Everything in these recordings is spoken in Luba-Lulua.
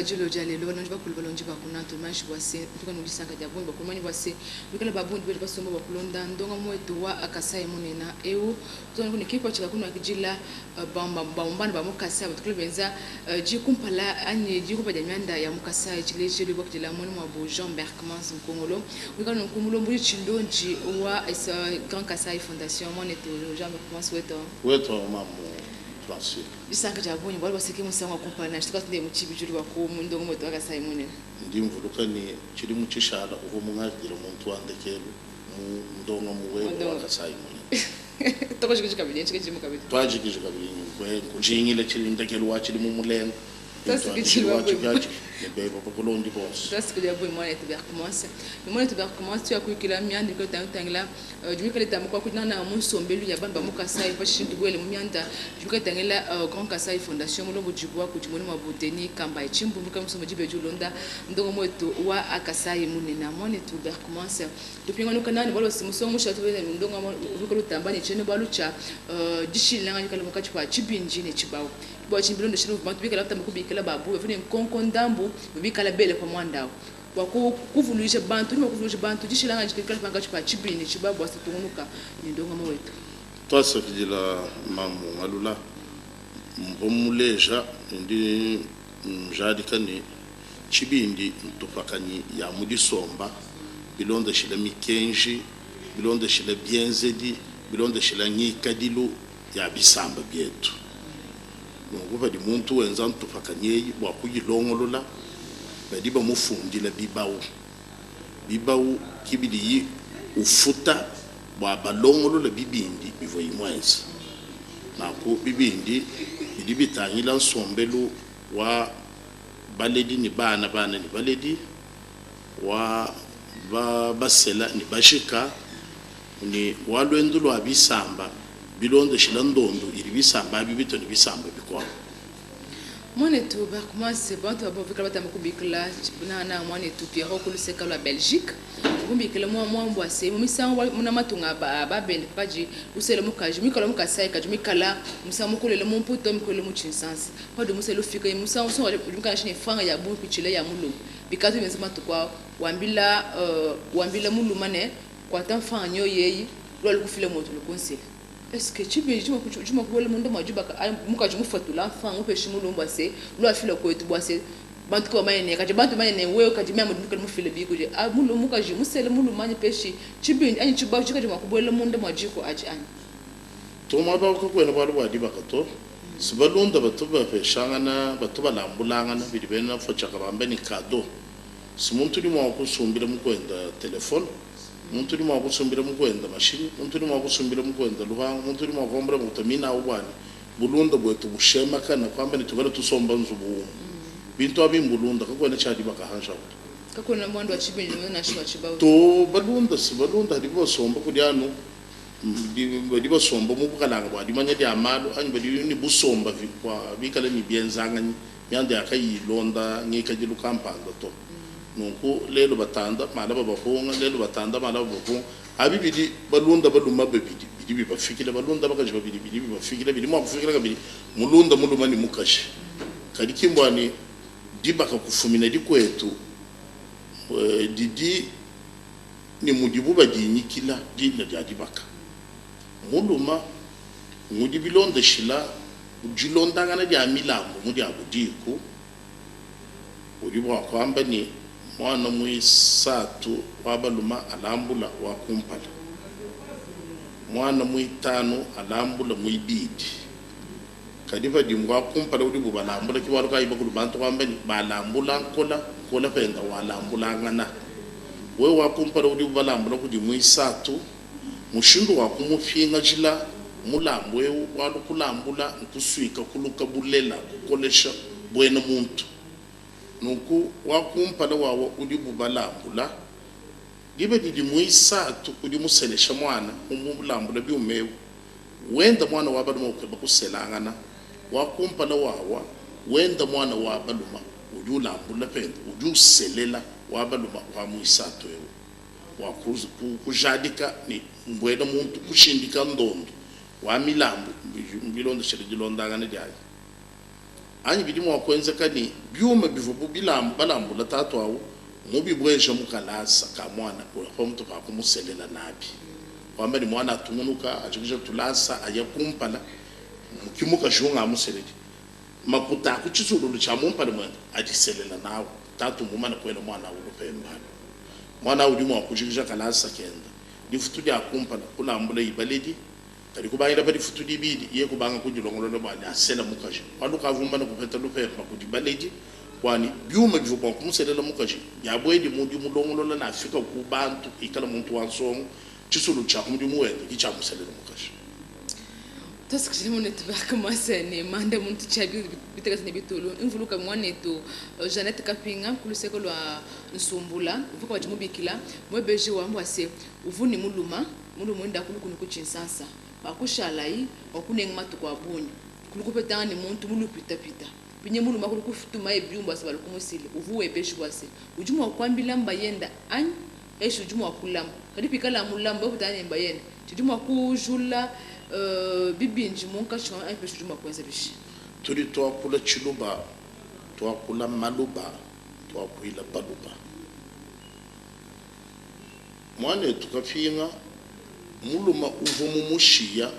dilo dia lelo, balongi bakulu, balongi ba kunatu, manshi bua se ntuka ne disanka dia bungi bua kumanya bua se nuikale ba bungi badi basomba bua kulonda ndongamu wetu wa Kasaï munena eu. Tuzana ne kipatshila kunuakidila bambana ba mu Kasaï batukale benza di kumpala anyi di kumpala dia mianda ya mu Kasaï. Tshilejelu bakidila muena muabu Jean Berchmans Nkongolo wikala nunku mulombodi tshilonji wa Grand Kasaï Fondation. Mwanetu Jean Berchmans, wetu. Wetu, mamu Francine. Disanka dia bungi bualu baseke musangu wa kumpala nansha tukatinde mu tshibidilu bua ku ndongo mwetu wa Kasaï munene. Ndi mvuluka ni tshidimu tshishala uvua mungakidila muntu wa ndekelu mu ndongamu webe wa Kasaï munene. Tokojikiji kabidi ntshikidimu kabidi. Twajikiji kabidi, nkujingile tshili ndekelu wa tshidimu mulenga. Twasikidilwa. Beba bakulondi bonso. Twasikidila bwe mwanetu Berchmans. Mwanetu Berchmans, tuyakuyukila mianda ikale tangila dimikale tamba kwa kudinana mu nsombelu ya bana ba mu Kasaï. Pashishe tubuele mu mianda dimikale tangila Grand Kasaï Fondation mulombodibwa kudi mwene mwabu Denis Kambayi Tshimbumbu musomba dibe dilonda ndongo mwetu wa Kasaï munene. Mwanetu Berchmans, tupinganuka nani bualu musongo musha tubene ndongo ukale utamba ne tshiena bualu tshia dishilangana dikale munkatshi pa tshibindi ne tshibawu bua tshimbilo shilo bantu bikala batamba kubikila babu bavune nkonko ndambu bikala bele pa muandawu bua kuvuluija bantu ni kuvuluija bantu dishilangana dikala pankatshi pa tshibindi ne tshibawu bua situngunuka ne ndongamo wetu. Twasakidila, mamu Ngalula. Mvua muleja, ndi njadika ne tshibindi ntupakanyi ya mu disomba bilondeshile mikenji, bilondeshile bienzedi, bilondeshile ngikadilu ya bisamba bietu. Nunku padi muntu wenza ntupakanyi eyi bua kuyilongolola, badi bamufundila bibawu. Bibawu kibidiyi ufuta bua balongolola bibindi bivua imwenza. Nanku bibindi bidi bitangila nsombelu wa baledi ne bana, bana ne baledi, wa basela ne bashika, ne wa lwendu lwa bisamba bilondeshela ndondo idi bisamba abi bitwa ne bisamba bikuabu. Mwanetu Berchmans, bantu babo bikala batamba kubikila nana mwanetu Pierrot kuluseka lwa Belgique, kumbikila mwa mwambu ase mu misangu muna matunga babende padi usele mukaji mikala mu Kasaï kadi mikala musangu mukolele mu Mputu, mukolele mu Tshinsansa. Padi musele ufika musangu usonga udi ne franga ya bungi pitshila ya mulume, bikatu benza matuku awu wambila muluma ne kwata mfranga nyo yeyi lwa lukufila moto lukunsela. Est-ce que tshibindi tshima kubuela munda mua dibaka mukaji mufatula mfranga mupeshi mulumbu ase lwafila kwetu bua se bantu ko bamanye ne kadi bantu bamanye ne wewe kadi meme mukali mufile bikudi mulu mukaji musele mulumanye peshi tshibindi anyi tshibawu tshikadi mua kubuela munda mua jiko aji anyi? To, muaba kakwena bualu bua dibaka to. Si balunda batu bapeshangana, batu balambulangana bidi bena fotshaka bamba ni cadeau. Si muntu udi mua kusumbila mukwenda telefone, muntu udi mua kusumbila mukwenda mashini, muntu udi mua kusumbila mukwenda luhanga, muntu udi mua kuambula mukuta minawu bwani bulunda bwetu bushemakana kwamba ni tukale tusomba nzubu umu. Bintu abi mbulunda, kakwena tshia dibaka hanshaku. Kakwena mwandu wa tshibindi nashi wa tshibawu. To, balunda si balunda hadi basomba kudi anu badi basomba mu bukalanga bua dimanya dia malu anyi badi ni busomba bua bikale ni bienzanganyi mianda yakayilonda ngikadilu kampanda to. Nunku lelo batanda mala babapunga, lelo batanda mala babapunga, abi bidi balunda baluma babidi bidi bibafikile, balunda bakaji babidi bidi bibafikile, bidi mua kufikila kabidi mulunda muluma ni mukaji. Kadi kimbwani dibaka kufumina dikwetu didi ni mudibu badinyikila dina dia dibaka. Muluma ngudi bilondeshila dilondangana dia milambu mu dia budiku, udi bua kuamba ni mwana muisatu wa baluma alambula wa kumpala, mwana muitanu alambula muibidi. Kadi padi wa kumpala udi bubalambula ki bualu kayi bakulu bantu kuamba ni balambula nkola nkola penda walambulangana. Wewe wa kumpala udi bubalambula kudi muisatu, mushindu wa kumupingajila mulambu eu, bualu kulambula nkuswika kuluka bulela kukolesha bwena muntu. Nunku wa kumpala wawa udi bubalambula diba didi muisatu udi muselesha mwana umulambula biumewu wenda mwana wa baluma ukeba kuselangana wa kumpala wawa wenda mwana wa baluma udi ulambula penda udi uselela wa baluma wa muisatu eu wa kujadika ni mbwena muntu kushindika ndondo wa milambu bilondeshele dilondangana diayi. Anyi bidi mua kuenzeka ne, biuma bivuabu balambula tatu au mmubibueje mu kalasa ka muana pamutu pa kumuselela nabi. Kuamba ne, muana atungunuka, ajikija tulasa, aya kumpala, ki mukaji ungamuseledi. Makuta a ku tshisululu tshia mumpala muende adiselela nawu. Tatu mmumane kuela muana au lupemba alu. Muana au udi mua kujikija kalasa kende difutu dia kumpala, kulambulaye baledi. Kadi kubangila pa difutu dibidi, yeye kubanga kudilongolola bua ne asela mukaji, bualu ukavua mumane kupeta lupemba kudi baledi bua ne, biuma bivua bua kumuselela mukaji biabuedi mu dimulongolola ne afika ku bantu, ikala muntu wa nsongo, tshisulu tshia ku mudimu wende ki tshiamuselela mukaji. Tuasikishile muanetu Bergmas ne manda muntu tshia bitekete ne bitulu. Mvuluka muanetu Jeannette Kapinga ku luseke lua Nsumbula uvua kabidi mubikila muebeji wa bua se uvu ne muluma Mulume wenda kulu kunu ku Tshinsansa, pakushalayi bua kunenga matuku a bungi, kulu kupetangana ne muntu mu lupitapita. Pinye mulume kulu kutumaye biumbu bua se balu kumusila. Uvua webeji bua se udi mua kuambila mbayenda anyi peshi udi mua kulama. Kadi pikala mulamba wewe kupetangana ne mbayenda, tshidi mua kujula bibindi munkatshi mua anyi peshi udi mua kuenza bishi? Tudi tuakula tshiluba, tuakula maluba, tuakuila baluba. Muanetu Kapinga, muluma uvua mumushiya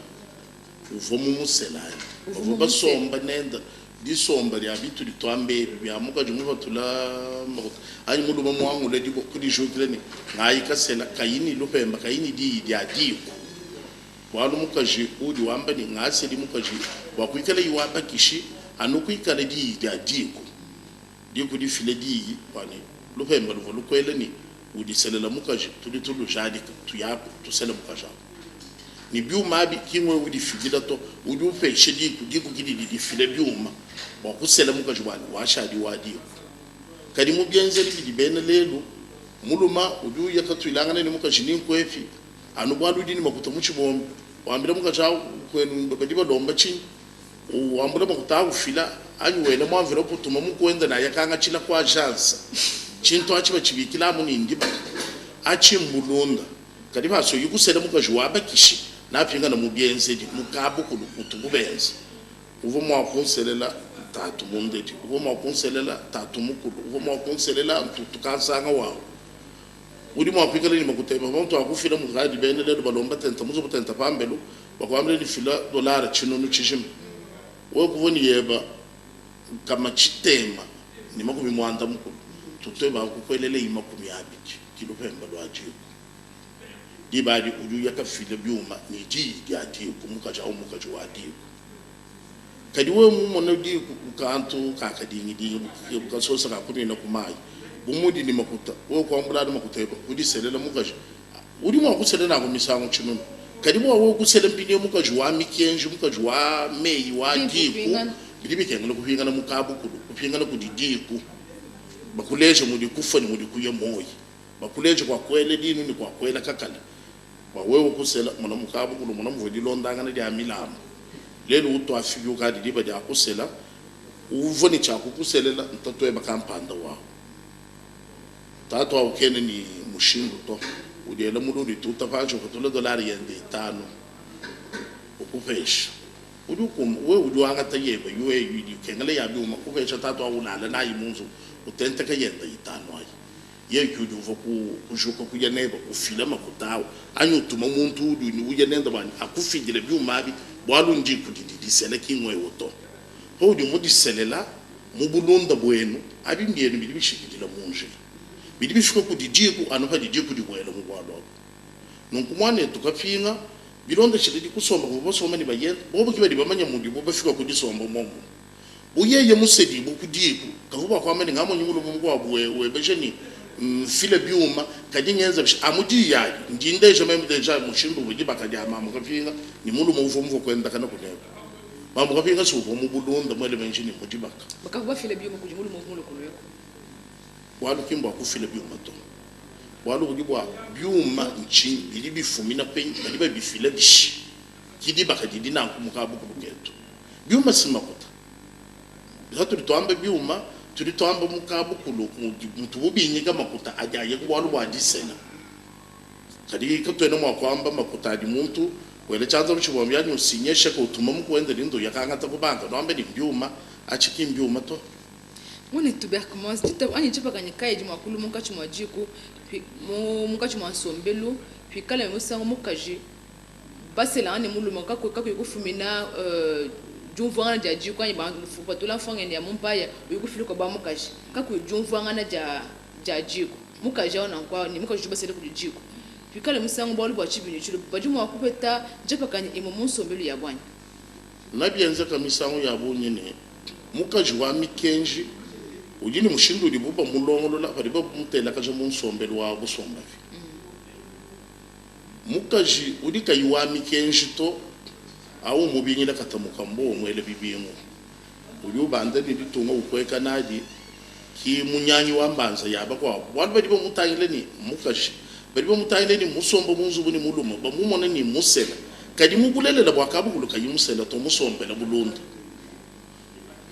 uvua mumusela anyi? Bavua basomba nenda disomba dia bitudi tuamba ebi bia mukaji mupatula makuta anyi muluma muangula diboko dijukila ne ngayi kasela kayi ne lupemba kayi ne diyi dia diku bualu mukaji udi wamba ne ngasedi mukaji bua kuikala yi wa bakishi anu kuikala diyi dia diku. Diku difile diyi bua ne lupemba luvua lukuele ne udiselela mukaji, tudi tulujadika, tuyaku tusele mukaji awu. Ne biuma abi ki ngwewe udifidila to, udi upesha diku, diku ki didi difila biuma bua kusela mukaji bua ne washadi wa diku. Kadi mu bienzedi bidi bena lelu, muluma udi uya katuilangana ne mukaji ni nkuepi, anu bualu udi ne makuta mu tshibombi, wambila mukaji awu kuenu badi balomba tshinyi? Wambula makuta a ufila anyi wela mu enveloppe utuma mukuenda ne aya kangatshila ku agence. Tshintu atshi batshibikila amu ne ndibaka. Atshi mbulunda. Kadi pasoyi kusela mukaji wa bakishi napingana mu bienzedi mu kabukulu mutubu benza. Uvua mua kunselela tatu mundedi, uvua mua kunselela tatu mukulu, uvua mua kunselela ntutu kansanga wawu. Udi mua kuikala ne makuta ebe pamutu a kufila mukadi bena lelu balomba tenta muzubu tenta pambelu. Bakuambila ne, Fila dolare tshinunu tshijima. Wewe kuvua ne yeba 360, tutue bakukueleleyi 20, ki lupemba lua diku. Diba adi udi uya kafila biuma ne diyi dia diku, mukaji au mmukaji wa diku. Kadi wewe mumone diku bu kantu ka kadingidingi, bu kasosa ka kunuina ku mayi, bu mudi ne makuta, wewe kuambula anu makuta ebe kudiselela mukaji. Udi mua kusela nanku misangu tshinunu, kadi bua wewe kusela mpindieu mukaji wa mikenji, mukaji wa meyi wa diku, bidi bikengela kupingana mu kabukulu, kupingana kudi diku, bakuleje mudi kufua ne mudi kuya muoyi, bakuleje kua kuela dinu ne kua kuela kakala. Bua wewe kusela, mona mu kabukulu, mona muvua dilondangana dia milambu. Lelu utuafiki ukadi diba dia kusela, uvua ne tshia kukuselela ntatuebe kampanda wawu. Tatu au kena ne mushindu to. Udiela mulu udituta panshi upatula dolare yende itanu ukupesha. Udi ukuma, wewe udi wangata yebe yoyo idi ikengela ya biuma upesha tatu au ulala nayi mu nzubu utenteka yende itanu ayi. Yeye ke udi uvua kujuka kuya nebe ufila makuta au anyi utuma muntu udi uya nende bua akufidile biuma abi bualu ndiku didi disela ki ngwewe to. Paudi mudiselela mu bulunda buenu, abi mbienu bidi bishikidila mu njila. Bidi bifika kudi diku anu padi diku dibuela mu bualu abu. Nunku muanetu kapinga bilondeshile dikusomba kuvua basomba ne bayende, bobu ke badi bamanye mudibu bafika ku disomba muomumue. Bu yeye musedibue ku diku, kavua bua kuamba ne, Ngamonyi mulume mukuabu webeja ne, Mfile biuma, kadi ngenza bishi? Amu diyi adi ndindeja meme deja mushindu uvua dibaka dia mamu Kapinga ne mulume uvua muvua kuendakana kuneku. Mamu Kapinga si uvua mu bulunda muele meji ne mu dibaka. Bakavua bafile biuma kudi mulume uvua mulue kulueku. Bualu ki mbua kufila biuma to. Bualu budi bua biuma ntshinyi? Bidi bifumina penyi? Badi babifila bishi? Ki dibaka didi nanku mu kabukulu ketu. Biuma si makuta. Patudi tuamba biuma, tudi tuamba mu kabukulu mutubu binyika makuta adi aya ku bualu bua disela. Kadi katuena mua kuamba makuta adi muntu wela tshianza mu tshibombi anyi usinya sheke utuma muku wende ne nduya kangata ku banka, nuambe ne, mbiuma. Atshi ki mbiuma to. Muanetu Bergmans, ditaba anyi dipakanya kayi didi mua kulua munkatshi mua diku, munkatshi mua nsombelu, pikala misangu mukaji baselangane ne mulume kakuyi kufumina diumvuangana dia diku anyi bapatula mfranga ya mu mpaya uyi kufila kua ba mukaji kakuyi diumvuangana dia diku, mukaji au nanku ne mukaji udi basele kudi diku, pikala misangu bualu bua tshibidilu badi mua kupeta diapakanya imue mu nsombelu yabu anyi? Nabienzeka misangu ya bungi ne, mukaji wa mikenji udi ne mushindu udibu bamulongolola padi bamutelakaja mu nsombelu wa busombavi. Mukaji udi kayi wa mikenji to, au umubingila katamuka mbuwa umuela bibingu. Udi ubanda ne ditunga upueka nadi, ki munyangi wa mbanza ya bakuabu. Bualu badi bamutangila ne mmukaji, badi bamutangila ne mmusomba mu nzubu ne mulume, bamumona ne mmusela. Kadi mu bulelela bua kabukulu kayi musela to, musombela bulunda.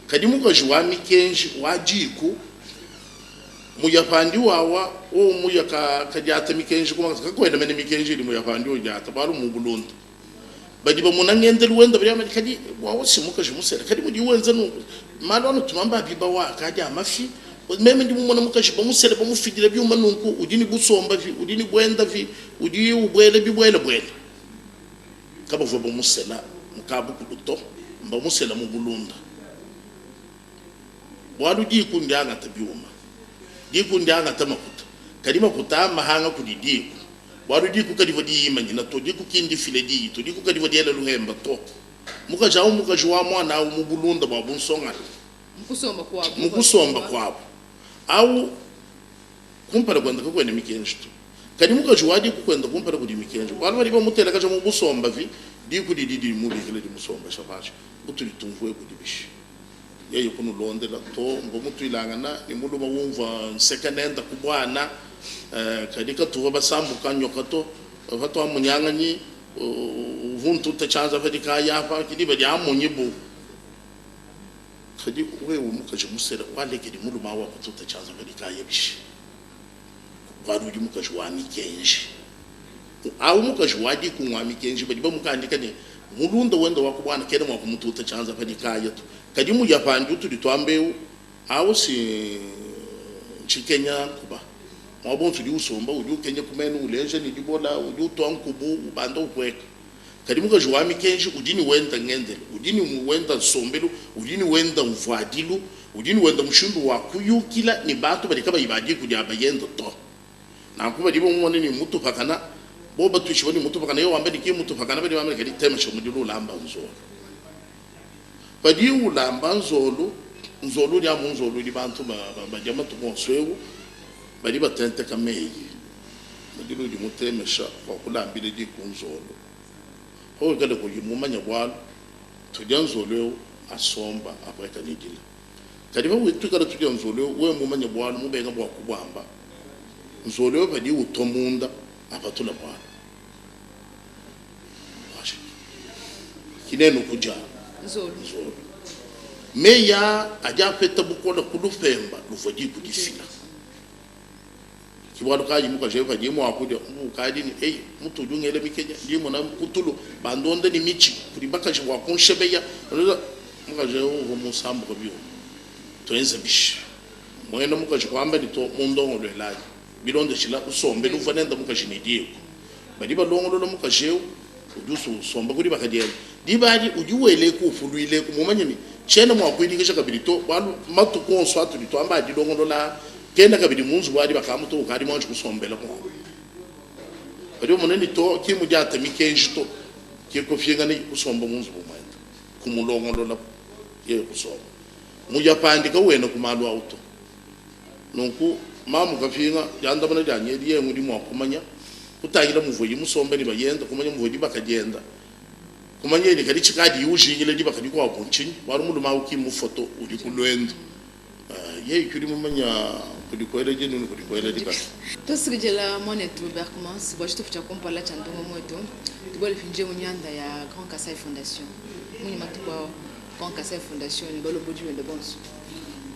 Kadi mukaji wa mikenji wa diku muya pandi wawa wowu muya ka kadiata mikenji ku makasa, kakuena mene mikenji idi muya pandi udiata bualu mu bulunda. Badi bamona ngendelu wenda badi bamba ne, Kadi wawa si mukaji musela, kadi mudiye wenza nunku, malu anutu nuamba a bibawu akadi a mafi. Meme ndi mumona mukaji bamusele bamufidila biuma nunku, udi ne busombavi, udi ne buendavi, udi ubuela bibuelabuela. Kabavua bamusela mu kabukulu to, mbamusela mu bulunda. Bualu diku ndiangata biuma, diku ndiangata makuta, kadi makuta aa mmahanga kudi diku, bualu diku kadivua diyimanyina to, diku ki ndifile diyi to, diku kadivua diela luhemba to. Mukaji au mmukaji wa muana au mu bulunda bua bunsongalume, mu kusomba kuabu au. Kumpala kuende kakuena mikenji to, kadi mukaji wa diku kuende kumpala kudi mikenji, bualu badi bamutelakaja mu busombavi, diku didi dimubikila dimusombesha panshi. Butudi tumvua ebu bishi? Yeye kunulondela to, mvua mutuilangana ne mulume umvua nseka nende ku buana, kadi katuvua basambuka nyoka to. Patuamunyanganyi, uvua untuta tshianza pa dikaya apa, ke diba diamunyi bu. Kadi wewe mukaji musela, walekedi mulume awu akututa tshianza pa dikaya bishi? Bualu udi mukaji wa mikenji. Awu mukaji wa diku ngua mikenji, badi bamukandika ne, mulunda wende wa ku buana kena mua kumututa tshianza pa dikaya to. Kadi muyapandi utudi tuamba eu, awu si ntshikenya nkuba. Muaba wonso udi usomba, udi ukenya ku menu, uleja ne dibola, udi utua nkubu, ubanda upueka. Kadi mukaji wa mikenji udi ne wenda ngendelu, udi ne wenda nsombelu, udi ne wenda mvuadilu, udi ne wenda mushindu wa kuyukila ne bantu badi kabayi ba diku dia bayende to. Nanku badi bamumona ne mmutupakana, bobu batuishibua ne mmutupakana, yeye wamba ne ki mmutupakana, badi bamba ne kadi temesha mudilu ulamba nzolu. Padiye ulamba nzolu, nzolu udi amu nzolu udi bantu badia matuku onso eu, badi batenteka meyi. Mudilu udi mutemesha bua kulambila diku nzolu. Pawikale kuyi mumanye bualu, tudia nzolu eu asomba apueka ne dila. Kadi pawikala tudia nzolu eu wewe mumanye bualu mubenga bua kubuamba, nzolu eu padiye utua munda apatula bualu. Kinenu kudia nzolu. Meyi aa adi apeta bukole ku lupemba luvua diku difila. Ke bualu kayi mukaji eu padiye mua kudia ukadi ne, Eyi, mutu udi ungela mikenya, ndi mmona ku tulu bandonda ne mitshi kudi bakaji bua kunshebeya. Mukaji eu uvua musambuke biuma. Tuenze bishi? Muena mukaji kuamba ne, To, mundongoluelayi bilondeshila nsombelu uvua nende mukaji ne diku. Badi balongolola mukaji eu udi usomba ku dibaka diende. Diba adi udi wela eku upuluila eku, mumanye ne, tshiena mua kuidikija kabidi to, bualu matuku onso atudi tuamba a dilongolola aa, kena kabidi mu nzubu wa dibaka amu to, ukadi muanji kusombela kuabu. Badi bamona ne, to, ki mmudiate mikenji to, ke kupingana kusomba mu nzubu muende, kumulongololabu, yeye kusomba. Muyapandi kawena ku malu au to. Nunku mamu kapinga diandamuna dianyi edi, yeye ngudi mua kumanya kutangila muvuaye musombe ne bayende, kumanya muvua dibaka dienda, kumanya ne kadi tshikadiye ujingila dibaka dikuabu ntshinyi, bualu mulume au ki mmufue to, udi ku luendu. Yeye ke udi mumanya kudi kuela dinu ne kudi kuela dikasa. Tuasakidila muanetu Berckmans bua tshitupa tshia kumpala tshia ndongamu wetu. Tubuele mpindieu mu mianda ya Grand Kasai Fondation. Mmunyi matuku aa Grand Kasai Fondation ne balombodi bende bonso?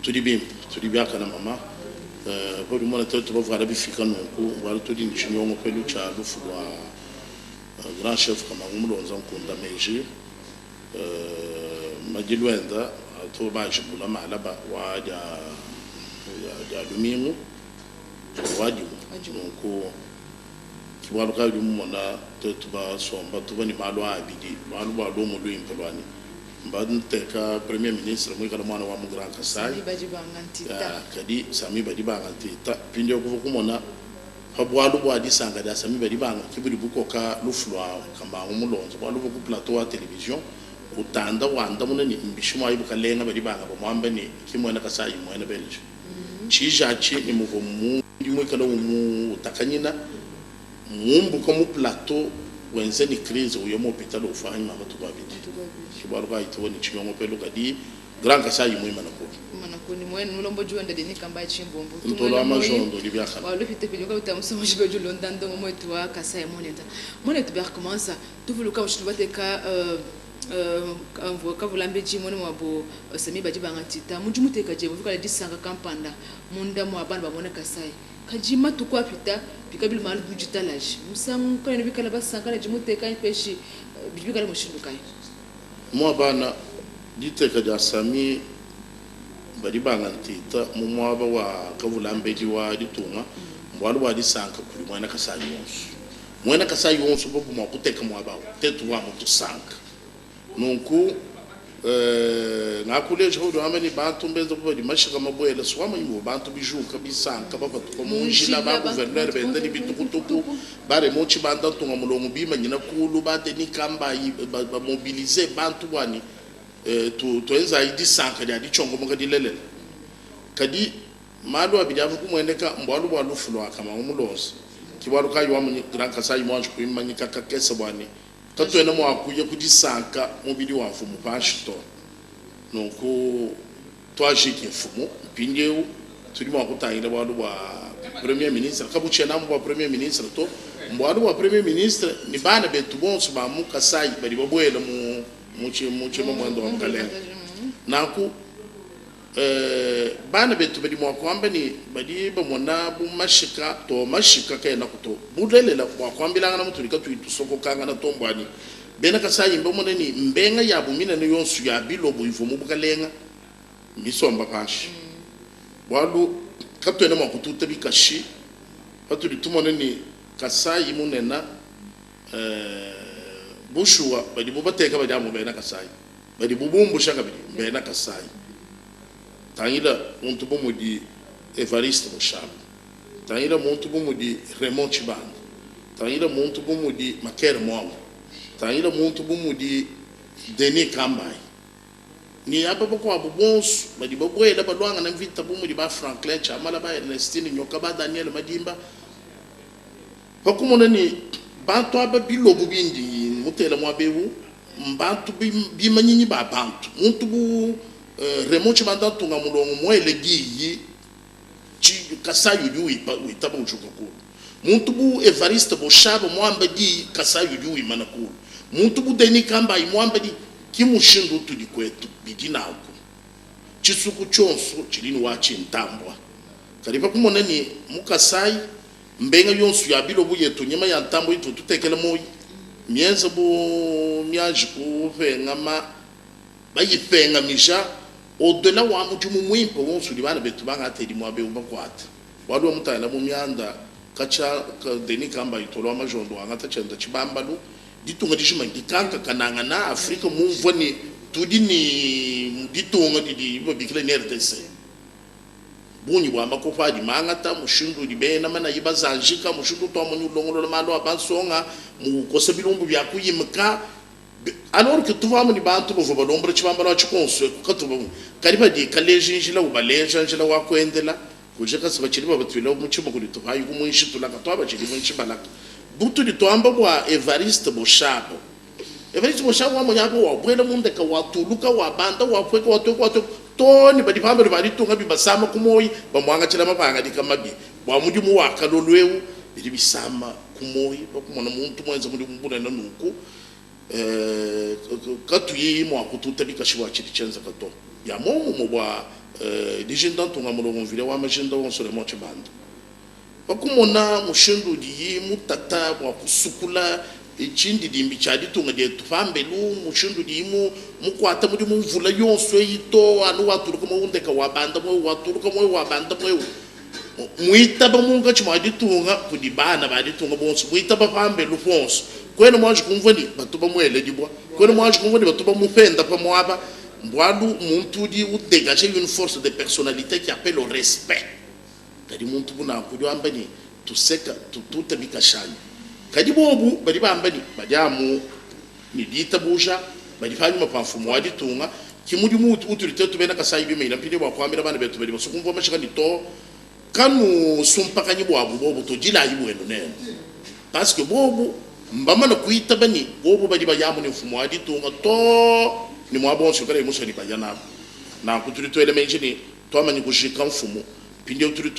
Tudi bimpe, tudi biakane mama. Paudi umona tuetu bavuala bifika nunku, bualu tudi ne tshinyongopelu tshia lufu lua grand chef Kamangu Mulonza Nkunda Meji. Madilu enda Tuvua bajikula malaba wa dia dia lumingu wa dimue. Nunku ke bualu kayi udi mumona tuetu basomba tuvua ne malu a abidi, bualu bua lumu luimpe lua ne, mbanteka Premier ministre muikale muana wa mu Grand Kasai, kadi Samy Badibanga nteta. Mpindieu kuvua kumona pa bualu bua disanka dia Samy Badibanga ke budi bukoka lufu lua Kamangu Mulonzo, bualu uvua ku plateau wa television utanda wandamuna ne, Mbishi muayi bukalenga Badibanga bamuamba ne, ki muena Kasai mmuena Belge. Tshiji atshi ne muvua mundi muikale umutakanyina, mumbuka mu plateau wenza ne crise uya mu hopital ufua anyima matuku abidi. Ke bualu kayi tuvua ne tshinyongopelu kadi Grand Kasayi muimana kulu. Muimana kulu ne muena mulombodi wenda Denis Kambayi Tshimbombo. Ntolo wa majondo udi biakane. Wa lupita pidi kabuta musonji bedi ulonda ndongo muetu wa Kasayi munene. Muanetu Berkmansa, tuvuluka mushindu bateka kavulambedi muena muabu Samy Badibanga Ntita mu dimuteka diebe uvua disanka kampanda munda mua bana ba muena Kasai. Kadi matuku apita, bikala malu bu ditalaji musangu kanuena bikala basanka ne dimuteka anyi peshi bidi bikala mushindu kayi? Mua bana, diteka dia Samy Badibanga Ntita mu muaba wa kavulambedi wa ditunga mbualu bua disanka kudi muena Kasai yonso. Muena Kasai yonso bobu mua kuteka muaba au, tetu wa mutusanka. Nunku ngakuleja paudi wamba ne, bantu mbenza bu badi mashika mabuela. Si wamanyi muvua bantu bijuka, bisanka, bapatuka mu njila, ba gouverneur benda ne bitukutuku, ba Raymond Tshibanda Ntunga Mulongo bimanyina kulu, ba Denis Kambayi ba mobiliser bantu bua ne tuenzayi disanka dia ditshionkomoka dilelela. Kadi malu abidi avua kumueneka mbualu bua lufu lua Kamangu Mulonzi. Ke bualu kayi wamanyi Grand Kasayi muanji kuimanyika kakese bua ne katuena mua kuya ku disanka mubidi wa mfumu panshi to. Nunku tuajiki mfumu mpindieu tudi mua kutangila bualu bua Premier ministre. Kabutshiena amu bua Premier ministre to, mbualu bua Premier ministre ne bana betu bonso ba mu Kasayi badi babuela mu mu tshimamua-muanda wa mukalenge. Nanku bana betu badi mua kuamba ne badi bamona bu mashika to, mashika kaenaku to. Bulelela bua kuambilangana mutudi katuyi tusokokangana to mbua ne, bena Kasayi mbamone ne, mbenga yabu minene yonso ya bilobo ivua mu bukalenga mmisomba panshi. Bualu katuena mua kututa bikashi patudi tumona ne, Kasayi munene bushuwa badibu bateka badi amu bena Kasayi. Badibu bumbusha kabidi mbena Kasai. Tangila muntu bu mudi Evariste Boshab, tangila muntu bu mudi Raymond Tshibanda, tangila muntu bu mudi Maker Mwamba, tangila muntu bu mudi Denis Kambayi ne aba bakuabu bonso badi babuela baluangana mvita bu mudi ba Franklin Tshiamala, ba Ernestine Nyoka, ba Daniel Madimba. Pa kumona ne, bantu aba bilobo bindi mutela muaba eu mbantu bimanyinyi ba bantu, muntu bu Raymond Tshibanda Ntunga Mulongo muele diyi, Kasai udi witaba ujuka kulu. Muntu bu Evariste Boshab muamba diyi, Kasai udi wimana kulu. Muntu bu Denis Kambayi muamba diyi, ki mushindu utudi kuetu, bidi nanku. Tshisuku tshionso tshidi ne watshi ntambua. Kadi pa kumona ne, mu Kasai, Mbenga yonsu ya bilobu yetu, nyama ya ntambue ituvua tutekela muoyi, mienze bu mianji kupengama, bayipengamija au-delà wa mudimu muimpe wonsu udi bana betu bangatedi muaba eu bakuate. Bualu wa mutangila mu mianda katshia Denis Kambayi Tolo wa Majondo wangata tshienda tshibambalu, ditunga dijima ndikankakanangana, Afrika mumvua ne tudi ne ditunga didi babikila ne RDC. Bungi bua makopo adi mangata, mushindu udi bena manayi bazanjika, mushindu utuamonyi ulongolola malu a bansonga, mukosa bilumbu bia kuyimka. Alors que tuvua amu ne bantu bavua balombola tshibambalu atshi kuonso eku, katuvua kadi badi kaleji njila, ubaleja njila wa kuendela, kuja kasi batshidi babatuila mutshima kudi tupayi ku muinshi tulaka tuabatshidi muinshi balaka. Butudi tuamba bua Evariste Boshab. Evariste Boshab wamonyi apa wabuela mu ndeka, watuluka, wabanda, wapueka, watueka, watueka, too ne badi pambelu ba ditunga bibasama ku muoyi, bamuangatshila mapangadika mabi bua mudimu wa kalolu eu. Bidi bisama ku muoyi pa kumona muntu muenze mudimu bunene nunku katuyi mua kututa bikashi bua tshidi tshienzeka to. Bia muomumue bua dijinda ntunga-mulongo mvile wa majinda wonso Raymond Tshibanda. Pa kumona mushindu udiyi mutata bua kusukula Tshindidimbi tshia ditunga dietu pambelu mushindu udiyi mukuate mudimu mvula yonso eyi too anu watuluka muewu ndeka wabanda muewu watuluka muewu wabanda muewu muitaba munkatshi mua ditunga kudi bana ba ditunga bonso muitaba pambelu ponso kuena muanji kumvua ni batu bamuele dibua kuena muanji kumvua ni batu bamupenda pa muaba mbualu muntu udi udegager une force de personnalité qui appelle au respect. Kadi muntu bu nanku udi wamba ne, Tuseka, tututa bikashanyi. Kadi bobu badi bamba ne, badi amu ne ditabuja, badi panyima pa mfumu wa ditunga. Ki mudimu utudi tuetu bena Kasayi bimanyina mpindieu bua kuambila bana betu badi basue kumvua mashika ne, Too, kanusumpakanyi buabu bobu to, dilayi buenu nenu. Parce que bobu mbamane kuitaba ne, bobu badi baya amu ne mfumu wa ditunga too ne muaba wonso wikalaye musue ne baya nabu. Nanku tudi tuela meji ne, Tuamanyi kujika mfumu, mpindieu tudi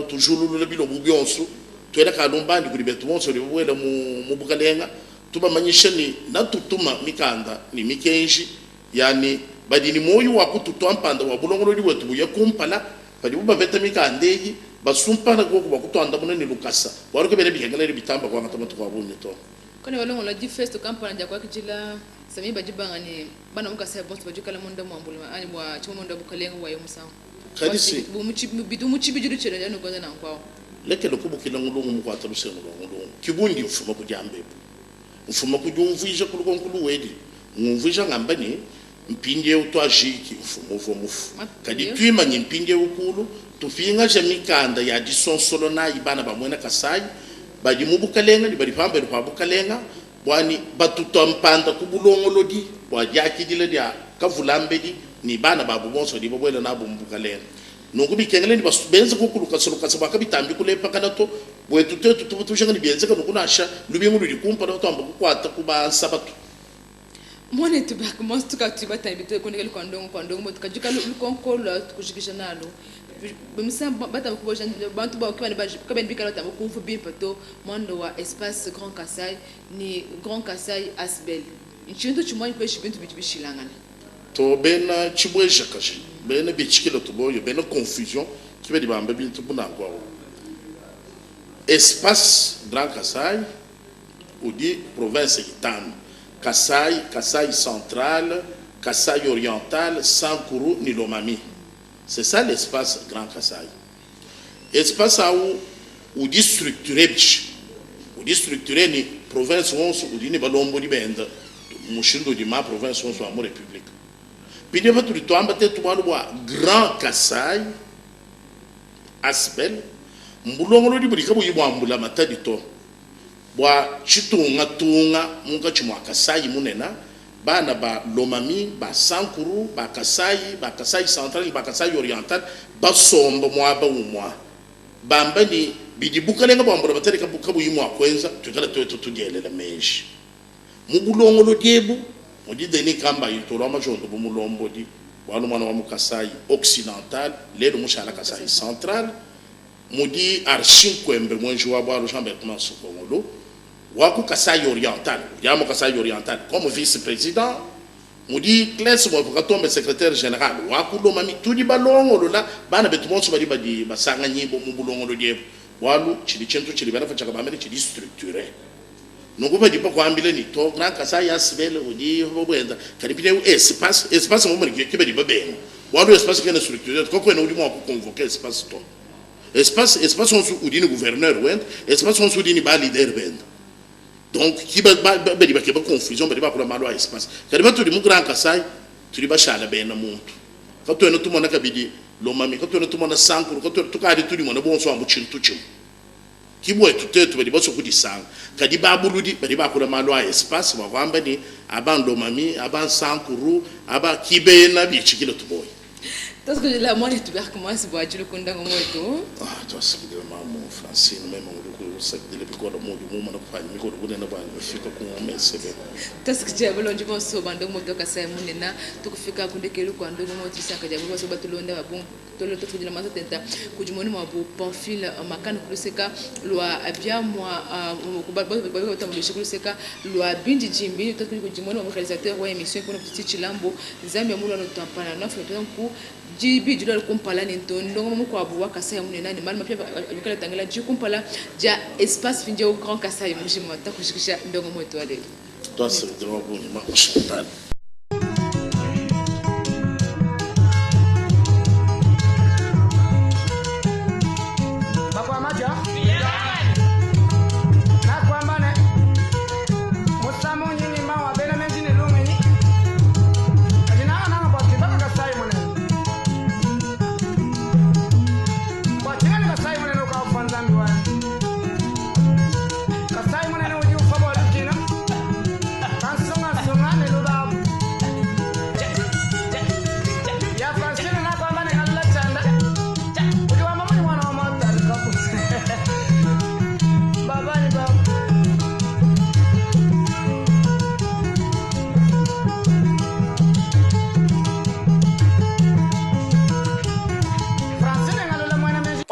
tujululula bilobu bionsu, tuela kalumbandi kudi betu bonso badi babuela mu bukalenga, tubamanyisha ne natutuma mikanda ne mikenji ya ne badi ne muoyo wa kututua mpanda bua bulongolodi buetu buye kumpala. Padibu bapeta mikanda eyi, basumpana kuoku bua kutuandamuna ne lukasa, bualu kabiena bikengela ne bitamba kuangata matuku a bungi to. Kone balongolola difesto kampanda dia kuakidila Sami badi banga ne bana mu Kasai bonso badi kala munda mua mbuluma anyi bua tshimue munda bukalenga bua yo musangu. Kadi si. Bitu mu tshibidilu tshienu anu kuenza nanku awu. Lekela kubukila ngulungu mukuata lusengu lua ngulungu. Ki bundi mfuma ku diamba ebu. Mfuma ku diumvuija ku lukonku luwedi. Ngumvuija ngamba ne, mpindiewu tuajiki mfumu uvua mufu. Kadi tuimanye mpindiewu kulu, tupingaja mikanda ya disonsolo nayi bana ba muena Kasai badi mu bukalenga ne badi pambelu pa bukalenga Buanyi batutua mpanda ku bulongolodi bua diakidila dia kavulambedi ne bana babu bonso badi babuela nabu mu Bukalenge. Nunku bikengela ne benze kuoku lukasa lukasa bua kabitambi kulepakana to. Buetu tuetu tuvua tujinga ne bienzeka nunku nansha lubingu ludi kumpala patuamba kukuata ku ba Nsabatu. Muanetu Bergmans, tukatu batangile bitue ku ndekelu kua ndongo kua ndongo tukajika lukonko lua kujikija nalu. Misangu batamba kuboja bantu ba kabena bikala batamba kumvua bimpe to muanda wa espace Grand Kasai ne Grand Kasai Asbl ntshintu tshimue anyi peshi bintu bidi bishilangane? To bena tshibuejakaji, bena bitshikila tuboyo, bena confusion ki badi bamba bintu bu nanku awu. Espace Grand Kasai udi province itanu, Kasai, Kasai Central, Kasai Oriental, Sankuru ne Lomami. C'est ça l'espace Grand Kasai. Espace awu udi structure bishi? Udi structure ni province wonso udi ne balombodi benda mushindu udi ma province wonso a mu republique. Mpindieu patudi tuamba tetu bualu bua Grand Kasai Asbl, mbulongolodi budi kabuyi bua mbulamatadi to, Bua tshitungatunga munkatshi mua Kasaï munena, bana ba Lomami, ba Sankuru, ba Kasaï, ba Kasaï central ne ba Kasaï oriental basomba muaba umua, bamba ne bidi bukalenga bua mbulamatadi kabuyi mua kuenza, tuikala tuetu tudielela meji. Mu bulongolodi ebu mudi Denis Kambayi Tolwa Majondo bu mulombodi, bualu muana wa mu Kasaï occidental, lelu mushala Kasaï central. Mudi Archie Nkwembe muenji wa bualu Jean Berchmans Sokongolo wa ku Kasaï Oriental, udi amu Kasaï Oriental comme vice-president, mudi Clesse Mwepu Katombe secretaire general wa ku Lomami. Tudi balongolola bana betu bonso badi badi basanganyibua mu bulongolodi ebu, bualu tshidi tshintu tshidi bena Fatshaka bambe ne tshidi structure. Nunku badi bakuambila ne to Grand Kasaï Asbl udi buenza, kadi mpindieu espace, espace mumue ne ke badi babenga bualu espace kena structure, kakuena udi mua ku convoquer espace to. Espace espace onso udi ne gouverneur wende, espace onso udi ne ba leader bende. Donc ki ba, ba, ba, badi bakeba confusion badi bakula malu a espace. Kadi patudi mu Grand Kasai tudi bashala bena muntu. Katuena tumona kabidi Lomami, katuena tumona Sankuru, katuena tukadi tudimona bonso amu tshintu tshimue. Ki buetu tetu badi basue kudisanga. Kadi babuludi badi bakula malu a espace bua kuamba ne aba n'Lomami, aba n'Sankuru, aba ki bena bitshikila tuboyi. Tuasakidila muanetu Berchmans bua dilukunda ngumu wetu. Ah, tuasakidila mamu Francine, meme ngudi kusakidila bikole muudi mumane kupanya mikolo bunene buanyi bufika ku mesebe. Tuasakidila balondi bonso ba ndongo moto Kasai munene. Tukufika ku ndekelu kua ndongo moto disanka dia bonso batulonda ba bungi. Tolo tuasakidila manza tenta kudi muenu muabu Pamphile Makana ku luseka lua biamua batambuluisha ku luseka lua bindidimbi. Tuasakidila kudi muenu muabu realisateur wa emission kuna Titi Tshilambu. Nzambi ya mulu anu tampana nafuna ku. Dibidi dilua kumpala ne ndongamu mukuabu wa Kasai munene ne malu mapia adi atangila di kumpala dia espace mpindieu Grand Kasai mujima. Takujikisha ndongamu wetu wa lelu. Twasakidila wa bungi Mama Chantal.